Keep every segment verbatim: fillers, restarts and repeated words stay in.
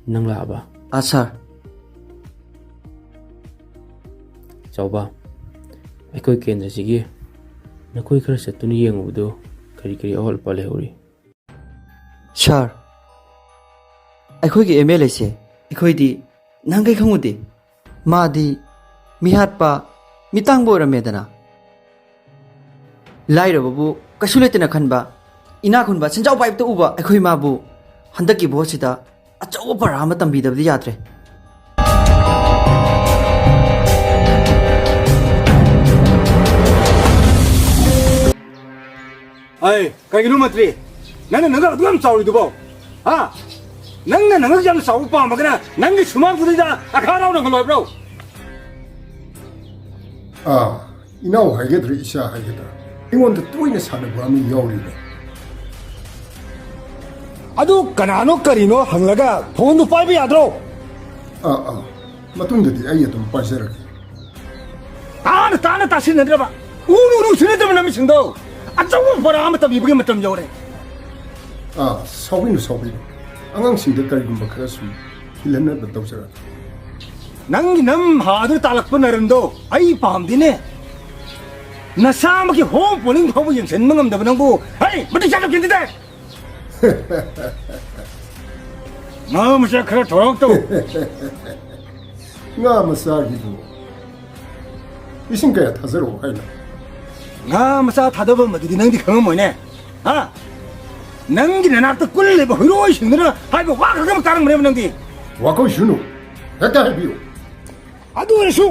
ꯅꯪ ꯂꯥꯛꯑꯕ? ꯑꯥ, ꯁꯥꯔ꯫ ꯆꯥꯎꯕ, ꯑꯩꯈꯣꯏ ꯀꯦꯟꯗ꯭ꯔꯁꯤꯒꯤ ꯅꯈꯣꯏ ꯈꯔ ꯆꯠꯇꯨꯅ ꯌꯦꯡꯉꯨꯕꯗꯨ ꯀꯔꯤ ꯀꯔꯤ ꯑꯋꯥꯠ ꯑꯄꯥ ꯂꯩꯍꯧꯔꯤ? ꯁꯥꯔ, ꯑꯩꯈꯣꯏꯒꯤ ꯑꯦꯝ ꯑꯦꯜ ꯑꯦꯁꯦ ꯑꯩꯈꯣꯏꯗꯤ ꯅꯍꯥꯟꯈꯩ ꯈꯪꯉꯨꯗꯦ꯫ ꯃꯥꯗꯤ ꯃꯤꯍꯥꯠꯄ, ꯃꯤꯇꯥꯡꯕ ꯑꯣꯏꯔꯝꯃꯦꯗꯅ꯫ ꯂꯥꯏꯔꯕꯕꯨ ꯀꯩꯁꯨ ꯂꯩꯇꯅ ꯈꯟꯕ, ꯏꯅꯥꯛ ꯈꯨꯟꯕ, ꯁꯦꯟꯖꯥꯎ ꯄꯥꯏꯕꯇ ꯎꯕ ꯑꯩꯈꯣꯏ ꯃꯥꯕꯨ ꯍꯟꯗꯛꯀꯤ ꯚꯣꯠꯁꯤꯗ ꯑꯆꯧꯕ ꯄꯔꯥ ꯑꯃ ꯇꯝꯕꯤꯗꯕꯗꯤ ꯌꯥꯗ꯭ꯔꯦ꯫ ꯑꯩ, ꯀꯩꯒꯤꯅꯣ ꯃꯟꯇ꯭ꯔꯤ? ꯅꯪꯅ ꯅꯪꯒ ꯑꯗꯨꯛ ꯌꯥꯝ ꯆꯥꯎꯔꯤꯗꯨꯕꯣ? ꯍꯥ? ꯅꯪꯅ ꯅꯪꯒ ꯌꯥꯝ ꯆꯥꯎꯕ ꯄꯥꯝꯃꯒꯅ ꯅꯪꯒꯤ ꯁꯨꯃꯥꯡꯗꯨꯗ ꯑꯈꯥ ꯍꯔꯥꯎꯅ ꯍꯪꯒꯜꯂꯣ ꯍꯥꯏꯕ꯭ꯔꯣ? ꯑꯥ, ꯏꯅꯥꯎ ꯍꯥꯏꯒꯗ꯭ꯔꯥ, ꯏꯆꯥ ꯍꯥꯏꯒꯗ꯭ꯔꯥ, ꯑꯩꯉꯣꯟꯗ ꯇꯣꯏꯅ ꯁꯥꯟꯅꯕ ꯑꯃ ꯌꯥꯎꯔꯤꯅꯦ꯫ ꯑꯗꯨ ꯀꯅꯥꯅꯣ ꯀꯔꯤꯅꯣ ꯍꯪꯂꯒ ꯐꯣꯟꯗꯨ ꯄꯥꯏꯕ ꯌꯥꯗ꯭ꯔꯣ? ꯑꯥ, ꯑꯥ, ꯃꯇꯨꯡꯗꯗꯤ ꯑꯩ ꯑꯗꯨꯝ ꯄꯥꯏꯖꯔꯒꯦ꯫ ꯇꯥꯅ ꯇꯥꯅ ꯇꯥꯁꯤꯟꯅꯗ꯭ꯔꯕ, ꯎꯔꯨ ꯎꯔꯨ ꯁꯤꯟꯅꯗ꯭ꯔꯕ ꯅꯃꯤꯠꯁꯤꯡꯗꯣ꯫ ꯑꯆꯧꯕ ꯄꯔꯥ ꯑꯃ ꯇꯝꯕꯤꯕꯒꯤ ꯃꯇꯝ ꯌꯧꯔꯦ꯫ ꯑꯥ, ꯁꯥꯎꯕꯤꯅꯨ, ꯁꯥꯎꯕꯤꯅꯨ꯫ ꯑꯉꯥꯡꯁꯤꯡꯗ ꯀꯔꯤꯒꯨꯝꯕ ꯈꯔ ꯁꯨꯝ ꯊꯤꯜꯍꯟꯅꯕ ꯇꯧꯖꯔꯛꯀꯦ꯫ ꯅꯪꯒꯤ ꯅꯝ ꯍꯥꯗꯨ ꯇꯥꯜꯂꯛꯄ ꯅꯔꯟꯗꯣ ꯑꯩ ꯄꯥꯝꯗꯦꯅꯦ꯫ ꯅꯁꯥꯃꯛꯀꯤ ꯍꯣꯝ ꯄꯣꯂꯤꯡ ꯐꯥꯎꯕ ꯌꯦꯡꯁꯤꯟꯕ ꯉꯝꯗꯕ ꯅꯪꯕꯨ, ꯍꯩ, ꯃꯇꯤꯛ ꯆꯥꯗꯕ candidate! ꯉꯥ ꯃꯆꯥ ꯈꯔ ꯊꯧꯔꯥꯡ ꯇꯧ꯫ ꯉꯥ ꯃꯆꯥꯒꯤꯕꯨ ꯏꯁꯤꯡ ꯀꯌꯥ ꯊꯥꯖꯔꯛꯑꯣ ꯍꯥꯏꯅꯣ? ꯉꯥ ꯃꯆꯥ ꯊꯥꯗꯐꯝ ꯑꯗꯨꯗꯤ ꯅꯪꯗꯤ ꯈꯪꯉꯝꯃꯣꯏꯅꯦ꯫ ꯍꯥ? ꯅꯪꯒꯤ ꯅꯅꯥꯛꯇ ꯀꯨꯜꯂꯤꯕ ꯍꯨꯏꯔꯣꯏꯁꯤꯡꯗꯨꯅ ꯍꯥꯏꯕ ꯋꯥ ꯈꯛꯇꯃꯛ ꯇꯥꯔꯝꯒꯅꯦꯕ ꯅꯪꯗꯤ꯫ ꯋꯥꯀꯧꯁꯅꯨ꯫ ꯍꯦꯛꯇ ꯍꯥꯏꯕꯤꯌꯨ꯫ ꯑꯗꯨ ꯑꯣꯏꯔꯁꯨ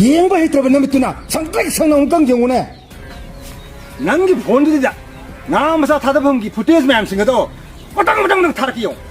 ꯌꯦꯡꯕ ꯍꯩꯇ꯭ꯔꯕ ꯅꯃꯤꯠꯇꯨꯅ ꯁꯪꯇ꯭ꯔꯤꯛ ꯁꯪꯅ ꯑꯃꯨꯛꯇꯪ ꯌꯦꯡꯉꯨꯅꯦ꯫ ꯅꯪꯒꯤ ꯐꯣꯟꯗꯨꯗ ꯉꯥ ꯃꯆꯥ ꯊꯥꯗꯐꯝꯒꯤ footage ꯃꯌꯥꯝꯁꯤꯡ ꯑꯗꯣ ꯃꯊꯪ ꯃꯊꯪ ꯅꯪ ꯊꯥꯔꯛꯀꯦ ꯌꯦꯡꯉꯨ꯫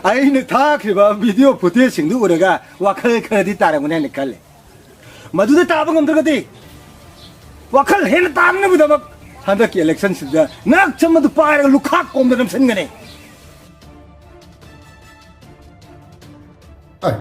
ꯑꯩꯅ ꯊꯥꯈ꯭ꯔꯤꯕ video footageꯁꯤꯡꯗꯨ ꯎꯔꯒ ꯋꯥꯈꯜ ꯈꯔꯗꯤ ꯇꯥꯔꯝꯒꯅꯤ ꯍꯥꯏꯅ ꯈꯜꯂꯤ꯫ ꯃꯗꯨꯗ ꯇꯥꯕ ꯉꯝꯗ꯭ꯔꯒꯗꯤ ꯋꯥꯈꯜ ꯍꯦꯟꯅ ꯇꯥꯅꯅꯕꯒꯤꯗꯃꯛ ꯍꯟꯗꯛꯀꯤ electionꯁꯤꯗ ꯅꯥꯛꯆꯝ ꯑꯗꯨ ꯄꯥꯏꯔꯒ ꯂꯨꯈꯥꯛ ꯀꯣꯝꯗ ꯅꯝꯁꯤꯟꯒꯅꯤ꯫ ꯑꯩ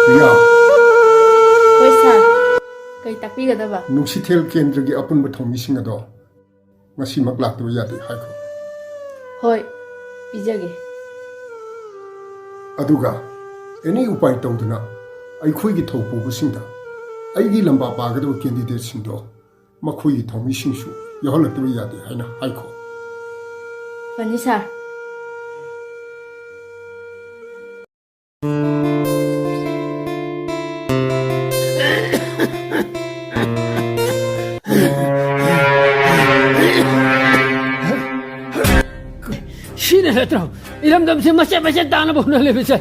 ꯄ꯭ꯔꯤꯌꯥ꯫ ꯍꯣꯏ ꯁꯥꯔ꯫ ꯀꯩ ꯇꯥꯛꯄꯤꯒꯗꯕ? ꯅꯨꯡꯁꯤꯊꯦꯜ ꯀꯦꯟꯗ꯭ꯔꯒꯤ ꯑꯄꯨꯟꯕ ꯊꯧꯃꯤꯁꯤꯡ ꯑꯗꯣ ꯉꯁꯤꯃꯛ ꯂꯥꯛꯇꯕ ꯌꯥꯗꯦ ꯍꯥꯏꯈꯣ꯫ ꯍꯣꯏ, ꯄꯤꯖꯒꯦ꯫ ꯑꯗꯨꯒ ꯑꯦꯅꯤ ꯎꯄꯥꯏ ꯇꯧꯗꯅ ꯑꯩꯈꯣꯏꯒꯤ ꯊꯧꯄꯨꯕꯁꯤꯡꯗ ꯑꯩꯒꯤ ꯂꯝꯕꯥ ꯄꯥꯒꯗꯕ ꯀꯦꯟꯗꯤꯗꯦꯠꯁꯤꯡꯗꯣ ꯃꯈꯣꯏꯒꯤ ꯊꯧꯃꯤꯁꯤꯡꯁꯨ ꯌꯥꯎꯍꯜꯂꯛꯇꯕ ꯌꯥꯗꯦ ꯍꯥꯏꯅ ꯍꯥꯏꯈꯣ꯫ ꯐꯅꯤ ꯁꯥꯔ꯫ ꯁꯤꯅ ꯅꯠꯇ꯭ꯔꯣ ꯏꯔꯝꯗꯝꯁꯦ ꯃꯆꯦꯠ ꯃꯆꯦꯠ ꯇꯥꯅꯕ ꯍꯣꯠꯅꯂꯤꯕꯁꯦ?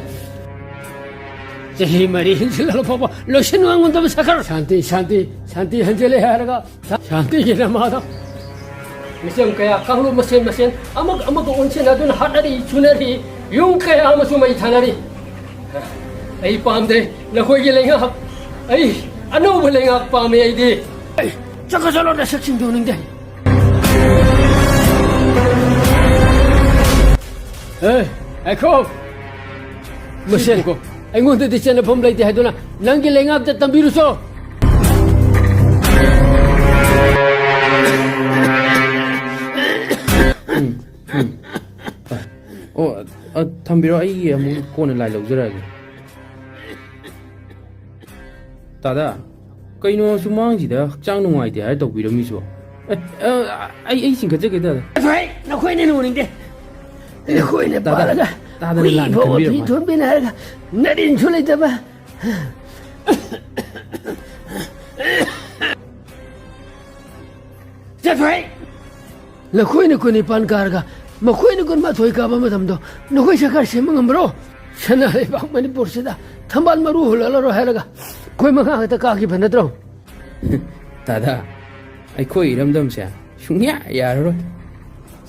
ꯆꯍꯤ ꯃꯔꯤ ꯍꯦꯟꯖꯤꯜꯂꯛꯂ ꯐꯥꯎꯕ ꯂꯣꯏꯁꯤꯟꯕ ꯉꯝꯗꯕ ꯁꯔꯀꯥꯔ꯫ ꯁꯥꯟꯇꯤ, ꯁꯥꯟꯇꯤ, ꯁꯥꯟꯇꯤ ꯍꯟꯖꯤꯜꯂꯦ ꯍꯥꯏꯔꯒ ꯁꯥꯟꯇꯤꯒꯤ ꯅꯃꯥꯗ ꯃꯤꯆꯝ ꯀꯌꯥ ꯀꯥꯡꯂꯨꯞ ꯃꯁꯦꯟ ꯃꯁꯦꯟ ꯑꯃꯒ ꯑꯃꯒ ꯑꯣꯟꯁꯤꯟꯅꯗꯨꯅ ꯍꯥꯠꯅꯔꯤ, ꯆꯨꯅꯔꯤ, ꯌꯨꯝ ꯀꯌꯥ ꯑꯃꯁꯨ ꯃꯩ ꯊꯥꯅꯔꯤ꯫ ꯑꯩ ꯄꯥꯝꯗꯦ ꯅꯈꯣꯏꯒꯤ ꯂꯩꯉꯥꯛ꯫ ꯑꯩ ꯑꯅꯧꯕ ꯂꯩꯉꯥꯛ ꯄꯥꯝꯃꯦ ꯑꯩꯗꯤ꯫ ꯆꯠꯈ꯭ꯔꯣ, ꯆꯠꯂꯣ, ꯅꯁꯛꯁꯤꯡꯗꯨ ꯎꯅꯤꯡꯗꯦ꯫ ꯑꯦ, ꯉꯥꯏꯈꯣ꯫ ꯃꯁꯦꯟꯀꯣ, ꯑꯩꯉꯣꯟꯗꯗꯤ ꯆꯦꯟꯅꯐꯝ ꯂꯩꯇꯦ ꯍꯥꯏꯗꯨꯅ ꯅꯪꯒꯤ ꯂꯩꯉꯥꯛꯇ ꯇꯝꯕꯤꯔꯨꯆꯣ꯫ ꯑꯣ, ꯑ, ꯊꯝꯕꯤꯔꯣ, ꯑꯩ ꯑꯃꯨꯛ ꯀꯣꯟꯅ ꯂꯥꯏ ꯂꯧꯖꯔꯛꯑꯒꯦ꯫ ꯇꯥꯗꯥ, ꯀꯩꯅꯣ ꯁꯨꯃꯥꯡꯁꯤꯗ ꯍꯛꯆꯥꯡ ꯅꯨꯡꯉꯥꯏꯇꯦ ꯍꯥꯏꯔ ꯇꯧꯕꯤꯔꯝꯃꯤꯁꯤꯕꯣ? ꯑꯦ, ꯑ, ꯑꯩ, ꯑꯩ ꯆꯤꯡꯈꯠꯆꯒꯦ, ꯇꯥꯗꯥ꯫ ꯍꯣꯏ, ꯅꯈꯣꯏꯅ ꯅꯨꯡꯅꯤꯡꯗꯦ꯫ ꯅꯈꯣꯏꯅ ꯇꯥꯗꯥ, ꯄꯥꯜꯂꯒ ꯇꯥꯗꯥꯅ ꯍꯨꯏ ꯂꯥꯟꯅ ꯐꯥꯎꯕ ꯈꯟꯕꯤꯔꯝꯃꯣꯏ꯫ ꯐꯤ ꯊꯣꯟꯕꯤꯅ ꯍꯥꯏꯔꯒ ꯅꯔꯦꯟꯁꯨ ꯂꯩꯇꯕ꯫ ꯆꯠꯊꯣꯛ! ꯅꯈꯣꯏꯅ ꯀꯨꯟ ꯅꯤꯄꯥꯟ ꯀꯥꯔꯒ ꯃꯈꯣꯏꯅ ꯀꯨꯟꯃꯥꯊꯣꯏ ꯀꯥꯕ ꯃꯇꯝꯗꯣ ꯅꯈꯣꯏ ꯁꯔꯀꯥꯔ ꯁꯦꯝꯕ ꯉꯝꯕ꯭ꯔꯣ? ꯁꯅꯥ ꯂꯩꯕꯥꯛ ꯃꯅꯤꯄꯨꯔꯁꯤꯗ ꯊꯝꯕꯥꯜ ꯃꯔꯨ ꯍꯨꯜꯂꯛꯂꯔꯣꯏ ꯍꯥꯏꯔꯒ ꯑꯩꯈꯣꯏ ꯃꯉꯥ ꯈꯛꯇ ꯀꯥꯈꯤꯕ ꯅꯠꯇ꯭ꯔꯣ? ꯇꯥꯗꯥ, ꯑꯩꯈꯣꯏ ꯏꯔꯝꯗꯝꯁꯦ ꯁꯨꯡꯌꯥ ꯌꯥꯔꯔꯣꯏ꯫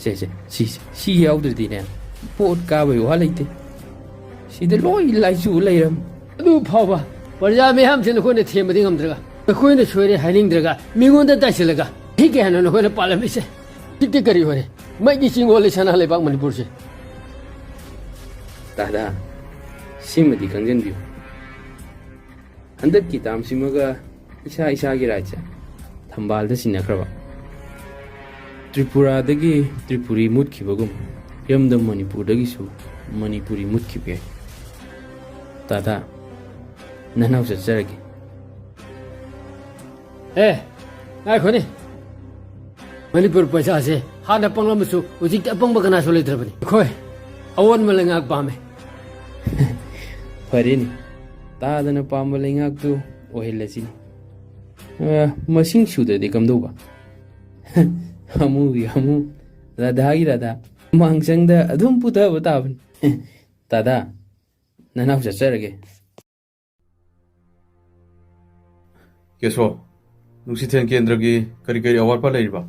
ꯁꯦ, ꯁꯦ, ꯁꯤ, ꯁꯤ, ꯁꯤ ꯌꯥꯎꯗ꯭ꯔꯗꯤꯅꯦ, ꯚꯣꯠ ꯀꯥꯕꯩ ꯋꯥ ꯂꯩꯇꯦ꯫ ꯁꯤꯗ ꯂꯣꯏ ꯂꯥꯏꯆꯨ ꯂꯩꯔꯝ꯫ ꯑꯗꯨ ꯐꯥꯎꯕ ꯄ꯭ꯔꯖꯥ ꯃꯤꯌꯥꯝꯁꯦ ꯅꯈꯣꯏꯅ ꯊꯦꯝꯕꯗꯤ ꯉꯝꯗ꯭ꯔꯒ, ꯅꯈꯣꯏꯅ ꯁꯣꯏꯔꯦ ꯍꯥꯏꯅꯤꯡꯗ꯭ꯔꯒ, ꯃꯤꯉꯣꯟꯗ ꯇꯥꯏꯁꯤꯜꯂꯒ, ꯆꯍꯤ ꯀꯌꯥꯅꯣ ꯅꯈꯣꯏꯅ ꯄꯥꯜꯂꯝꯃꯤꯁꯦ? ꯍꯧꯖꯤꯛꯇꯤ ꯀꯔꯤ ꯑꯣꯏꯔꯦ? ꯃꯩꯒꯤ ꯆꯤꯡ ꯑꯣꯜꯂꯦ ꯁꯅꯥ ꯂꯩꯕꯥꯛ ꯃꯅꯤꯄꯨꯔꯁꯦ꯫ ꯇꯥꯗꯥ, ꯁꯤꯃꯗꯤ ꯈꯪꯖꯟꯕꯤꯌꯨ꯫ ꯍꯟꯗꯛꯀꯤ ꯇꯥꯝꯁꯤꯃꯒ ꯏꯁꯥ ꯏꯁꯥꯒꯤ ꯔꯥꯏꯠꯁꯦ ꯊꯝꯕꯥꯜꯗ ꯁꯤꯟꯅꯈ꯭ꯔꯕ꯫ ꯇ꯭ꯔꯤꯄꯨꯔꯥꯗꯒꯤ ꯇ꯭ꯔꯤꯄꯨꯔꯤ ꯃꯨꯠꯈꯤꯕꯒꯨꯝ ꯏꯔꯝꯗꯝ ꯃꯅꯤꯄꯨꯔꯗꯒꯤꯁꯨ ꯃꯅꯤꯄꯨꯔꯤ ꯃꯨꯠꯈꯤꯕ ꯌꯥꯏ꯫ ꯇꯥꯇꯥ, ꯅꯅꯥꯎ ꯆꯠꯆꯔꯒꯦ꯫ ꯑꯦ, ꯉꯥꯏꯈꯣꯅꯦ꯫ ꯃꯅꯤꯄꯨꯔ ꯄ꯭ꯔꯖꯥꯁꯦ ꯍꯥꯟꯅ ꯄꯪꯂꯝꯕꯁꯨ ꯍꯧꯖꯤꯛꯇꯤ ꯑꯄꯪꯕ ꯀꯅꯥꯁꯨ ꯂꯩꯇ꯭ꯔꯕꯅꯤ꯫ ꯑꯩꯈꯣꯏ ꯑꯑꯣꯟꯕ ꯂꯩꯉꯥꯛ ꯄꯥꯝꯃꯦ꯫ ꯐꯔꯦꯅꯦ, ꯇꯥꯗꯅ ꯄꯥꯝꯕ ꯂꯩꯉꯥꯛꯇꯨ ꯑꯣꯏꯍꯜꯂꯁꯤꯅꯦ꯫ ꯑ, ꯃꯁꯤꯡ ꯁꯨꯗ꯭ꯔꯗꯤ ꯀꯝꯗꯧꯕ? ꯍꯃꯨꯒꯤ ꯍꯃꯨ, ꯔꯥꯙꯥꯒꯤ ꯔꯥꯙꯥ, ꯃꯥꯡꯁꯪꯗ ꯑꯗꯨꯝ ꯄꯨꯊꯕ ꯇꯥꯕꯅꯤ꯫ ꯇꯥꯗꯥ, ꯅꯅꯥꯎ ꯆꯠꯆꯔꯒꯦ꯫ ꯀꯦꯁꯣ, ꯅꯨꯡꯁꯤꯊꯦꯝ ꯀꯦꯟꯗ꯭ꯔꯒꯤ ꯀꯔꯤ ꯀꯔꯤ ꯑꯋꯥꯠꯄ ꯂꯩꯔꯤꯕ?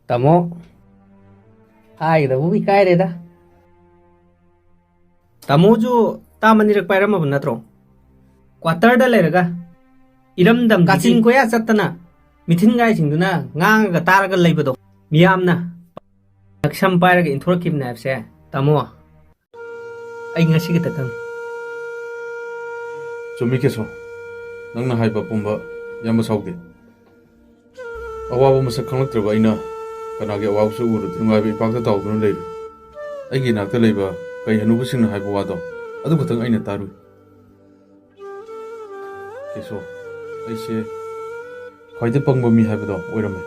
ꯇꯥꯃꯣ, ꯍꯥꯏꯒꯗꯕꯕꯨ ꯏꯀꯥꯏꯔꯦꯗ꯫ ꯇꯥꯃꯣꯁꯨ ꯇꯥꯝ ꯑꯅꯤꯔꯛ ꯄꯥꯏꯔꯝꯃꯕ ꯅꯠꯇ꯭ꯔꯣ? ꯀ꯭ꯋꯥꯇꯔꯗ ꯂꯩꯔꯒ ꯏꯔꯝꯗꯝꯗꯒꯤ ꯀꯥꯆꯤꯟ ꯀꯣꯌꯥ ꯆꯠꯇꯅ ꯃꯤꯊꯤꯟꯒꯥꯏꯁꯤꯡꯗꯨꯅ ꯉꯥꯡꯉꯒ ꯇꯥꯔꯒ ꯂꯩꯕꯗꯣ, ꯃꯤꯌꯥꯝꯅ ꯅꯛꯁꯝ ꯄꯥꯏꯔꯒ ꯏꯟꯊꯣꯔꯛꯈꯤꯕꯅꯦ ꯍꯥꯏꯕꯁꯦ, ꯇꯥꯃꯣ꯫ ꯑꯩ ꯉꯁꯤ ꯈꯛꯇ ꯈꯪꯉꯤ꯫ ꯆꯨꯝꯃꯤ ꯀꯦꯁꯣ, ꯅꯪꯅ ꯍꯥꯏꯕ ꯑꯄꯨꯝꯕ ꯏꯌꯥꯝꯕ ꯁꯥꯎꯗꯦ꯫ ꯑꯋꯥꯕ ꯃꯁꯛ ꯈꯪꯂꯛꯇ꯭ꯔꯕ ꯑꯩꯅ ꯀꯅꯥꯒꯤ ꯑꯋꯥꯕꯁꯨ ꯎꯔꯨꯗꯦ, ꯅꯨꯡꯉꯥꯏꯕ ꯏꯄꯥꯛꯇ ꯇꯥꯎꯗꯨꯅ ꯂꯩꯔꯨꯏ꯫ ꯑꯩꯒꯤ ꯏꯅꯥꯛꯇ ꯂꯩꯕ ꯀꯩ ꯍꯅꯨꯕꯁꯤꯡꯅ ꯍꯥꯏꯕ ꯋꯥꯗꯣ ꯑꯗꯨ ꯈꯛꯇꯪ ꯑꯩꯅ ꯇꯥꯔꯨꯏ꯫ ꯀꯦꯁꯣ, ꯑꯩꯁꯦ ꯈ꯭ꯋꯥꯏꯗꯩ ꯄꯪꯕ ꯃꯤ ꯍꯥꯏꯕꯗꯣ ꯑꯣꯏꯔꯝꯃꯦ꯫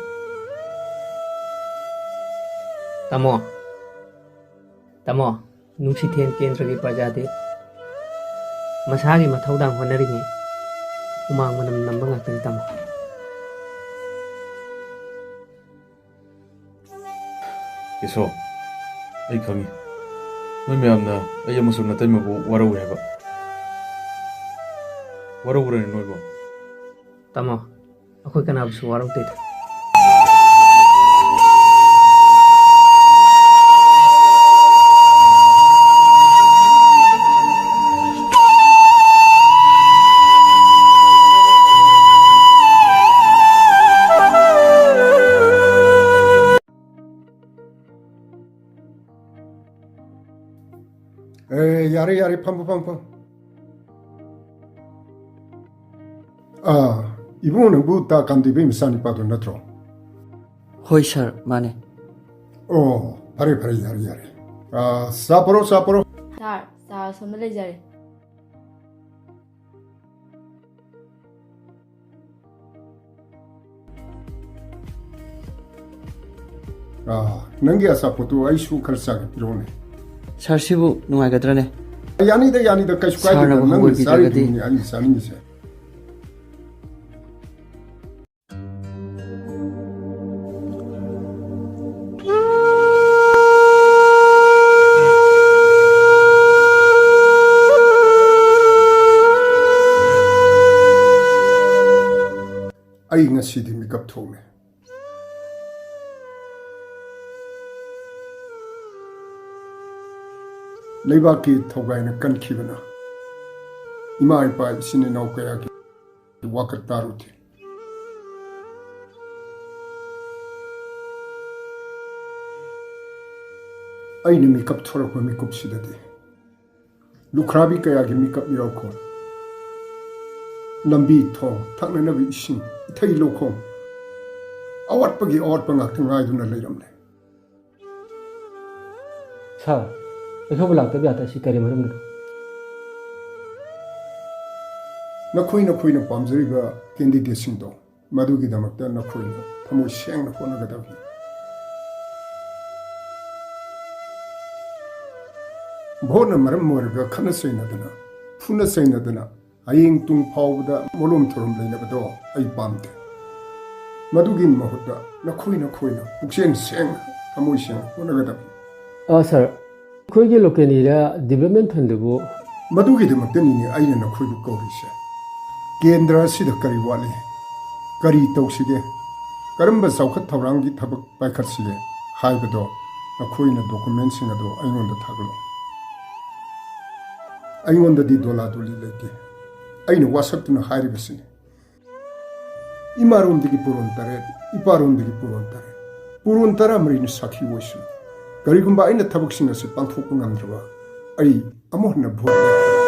ꯇꯥꯃꯣ, ꯇꯥꯃꯣ, ꯅꯨꯡꯁꯤꯊꯦꯝ ꯀꯦꯟꯗ꯭ꯔꯒꯤ ꯄ꯭ꯔꯖꯥꯗꯤ ꯃꯁꯥꯒꯤ ꯃꯊꯧꯗꯥꯡ ꯍꯣꯠꯅꯔꯤꯉꯩ ꯍꯨꯃꯥꯡ ꯃꯅꯝ ꯅꯝꯕ ꯉꯥꯛꯇꯅꯤ, ꯇꯥꯃꯣ꯫ ꯀꯦꯁꯣ, ꯑꯩ ꯈꯪꯉꯤ, ꯅꯣꯏ ꯃꯌꯥꯝꯅ ꯑꯩ ꯑꯃꯁꯨꯡ ꯅꯇꯩꯃꯕꯨ ꯋꯥꯔꯧꯏ ꯍꯥꯏꯕ꯫ ꯋꯥꯔꯧꯕ꯭ꯔꯅꯦ ꯅꯣꯏꯕꯨ? ꯇꯥꯃꯣ, ꯑꯩꯈꯣꯏ ꯀꯅꯥꯕꯨꯁꯨ ꯋꯥꯔꯧꯗꯦꯗ꯫ ꯑꯦ, ꯌꯥꯔꯦ, ꯌꯥꯔꯦ, ꯐꯝꯃꯣ, ꯐꯝꯃꯣ, ꯐꯝꯃꯣ꯫ ꯑꯥ, ꯏꯕꯨꯡꯉꯣ, ꯅꯪꯕꯨ ꯇꯥ ꯀꯥꯟꯇꯤꯕꯩ ꯃꯆꯥꯅꯤꯄꯥꯗꯣ ꯅꯠꯇ꯭ꯔꯣ? ꯍꯣꯏ ꯁꯥꯔ, ꯃꯥꯅꯦ꯫ ꯑꯣ, ꯐꯔꯦ, ꯐꯔꯦ, ꯌꯥꯔꯦ, ꯌꯥꯔꯦ꯫ ꯑꯥ, ꯆꯥ ꯄꯣꯔꯣ, ꯆꯥ ꯄꯣꯔꯣ꯫ ꯁꯥꯔ, ꯆꯥ ꯑꯁꯣꯝꯗ ꯂꯩꯖꯔꯦ꯫ ꯑꯥ, ꯅꯪꯒꯤ ꯑꯆꯥꯄꯣꯠꯇꯨ ꯑꯩꯁꯨ ꯈꯔ ꯆꯥꯒꯦ, ꯄꯤꯔꯛꯎꯅꯦ꯫ ꯁꯥꯔ, ꯁꯤꯕꯨ ꯅꯨꯡꯉꯥꯏꯒꯗ꯭ꯔꯅꯦ? ꯌꯥꯅꯤꯗ, ꯌꯥꯅꯤꯗ, ꯀꯩꯁꯨ ꯀꯥꯏꯗꯦꯗ꯫ ꯁꯥꯔꯅꯕꯨ ꯅꯪꯅ ꯍꯪꯒꯣꯏꯕꯤꯗ꯭ꯔꯒꯗꯤ? ꯆꯥꯔꯤꯗꯨꯅꯤ ꯑꯩꯅ ꯆꯥꯅꯤꯡꯉꯤꯁꯦ꯫ ꯑꯩ ꯉꯁꯤꯗꯤ ꯃꯤꯀꯞ ꯊꯣꯛꯂꯦ꯫ ꯂꯩꯕꯥꯛꯀꯤ ꯊꯧꯒꯥꯏꯅ ꯀꯟꯈꯤꯕꯅ ꯏꯃꯥ ꯏꯄꯥ ꯏꯆꯤꯟ ꯏꯅꯥꯎ ꯀꯌꯥꯒꯤ ꯋꯥꯀꯠ ꯇꯥꯔꯨꯗꯦ꯫ ꯑꯩꯅ ꯃꯤꯀꯞ ꯊꯣꯔꯛꯄ ꯃꯤꯀꯨꯞꯁꯤꯗꯗꯤ ꯂꯨꯈ꯭ꯔꯥꯕꯤ ꯀꯌꯥꯒꯤ ꯃꯤꯀꯞ ꯃꯤꯔꯥꯎꯈꯣꯜ, ꯂꯝꯕꯤ ꯊꯣꯡ, ꯊꯛꯅꯅꯕ ꯏꯁꯤꯡ, ꯏꯊꯩ ꯂꯧꯈꯣꯡ, ꯑꯋꯥꯠꯄꯒꯤ ꯑꯋꯥꯠꯄ ꯉꯥꯛꯇ ꯉꯥꯏꯗꯨꯅ ꯂꯩꯔꯝꯂꯦ꯫ ꯁꯥꯔ, ꯑꯩꯈꯣꯏꯕꯨ ꯂꯥꯛꯇꯕ ꯌꯥꯗ꯭ꯔꯁꯤ ꯀꯔꯤ ꯃꯔꯝꯒꯤꯅꯣ? ꯅꯈꯣꯏ ꯅꯈꯣꯏꯅ ꯄꯥꯝꯖꯔꯤꯕ ꯀꯦꯟꯗꯤꯗꯦꯠꯁꯤꯡꯗꯣ, ꯃꯗꯨꯒꯤꯗꯃꯛꯇ ꯅꯈꯣꯏꯅ ꯊꯃꯣꯏ ꯁꯦꯡꯅ ꯍꯣꯠꯅꯒꯗꯕꯅꯤ꯫ ꯚꯣꯠꯅ ꯃꯔꯝ ꯑꯣꯏꯔꯒ ꯈꯠꯅ ꯆꯩꯅꯗꯅ, ꯐꯨꯅ ꯆꯩꯅꯗꯅ, ꯍꯌꯦꯡ ꯇꯨꯡ ꯐꯥꯎꯕꯗ ꯃꯣꯂꯣꯝ ꯊꯨꯔꯣꯝ ꯂꯩꯅꯕꯗꯣ ꯑꯩ ꯄꯥꯝꯗꯦ꯫ ꯃꯗꯨꯒꯤ ꯃꯍꯨꯠꯇ ꯅꯈꯣꯏ ꯅꯈꯣꯏꯅ ꯄꯨꯛꯆꯦꯜ ꯁꯦꯡꯅ, ꯊꯃꯣꯏ ꯁꯦꯡꯅ ꯍꯣꯠꯅꯒꯗꯕꯅꯤ꯫ ꯑ, ꯁꯥꯔ, ꯑꯩꯈꯣꯏꯒꯤ local area development fundꯗꯨꯕꯨ? ꯃꯗꯨꯒꯤꯗꯃꯛꯇꯅꯤꯅꯦ ꯑꯩꯅ ꯅꯈꯣꯏꯕꯨ ꯀꯧꯔꯤꯁꯦ꯫ ꯀꯦꯟꯗ꯭ꯔ ꯑꯁꯤꯗ ꯀꯔꯤ ꯋꯥꯠꯂꯤ, ꯀꯔꯤ ꯇꯧꯁꯤꯒꯦ, ꯀꯔꯝꯕ ꯆꯥꯎꯈꯠ ꯊꯧꯔꯥꯡꯒꯤ ꯊꯕꯛ ꯄꯥꯏꯈꯠꯁꯤꯒꯦ ꯍꯥꯏꯕꯗꯣ ꯅꯈꯣꯏꯅ documentꯁꯤꯡ ꯑꯗꯣ ꯑꯩꯉꯣꯟꯗ ꯊꯥꯒꯠꯂꯛꯎ꯫ ꯑꯩꯉꯣꯟꯗꯗꯤ ꯗꯣꯂꯥ ꯗꯣꯂꯤ ꯂꯩꯇꯦ꯫ ꯑꯩꯅ ꯋꯥꯁꯛꯇꯨꯅ ꯍꯥꯏꯔꯤꯕꯁꯤꯅꯤ꯫ ꯏꯃꯥꯔꯣꯝꯗꯒꯤ ꯄꯨꯔꯣꯟ ꯇꯔꯦꯠ, ꯏꯄꯥꯔꯣꯝꯗꯒꯤ ꯄꯨꯔꯣꯟ ꯇꯔꯦꯠ, ꯄꯨꯔꯣꯟ ꯇꯔꯥꯃꯔꯤꯅ ꯁꯥꯈꯤ ꯑꯣꯏꯁꯅꯨ꯫ ꯀꯔꯤꯒꯨꯝꯕ ꯑꯩꯅ ꯊꯕꯛꯁꯤꯡ ꯑꯁꯤ ꯄꯥꯡꯊꯣꯛꯄ ꯉꯝꯗ꯭ꯔꯕ, ꯑꯩ ꯑꯃꯨꯛ ꯍꯟꯅ ꯚꯣꯠ ꯂꯦꯞꯄ